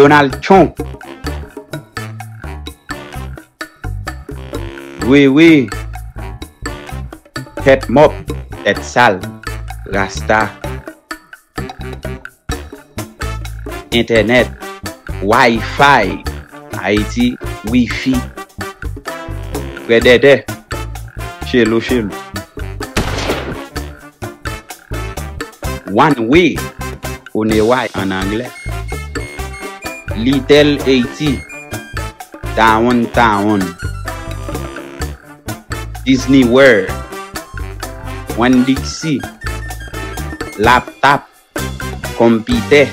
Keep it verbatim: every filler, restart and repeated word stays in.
Donald Trump. Wewe. Tèt mòp, tèt sal, rasta. Entènèt, Wi-Fi, Ayiti, wifi. Frè Dèdè, chelo, chelo. One way, one way ann anglè. Little Haiti, downtown. Disney World, Winn D C, laptop, konpitè,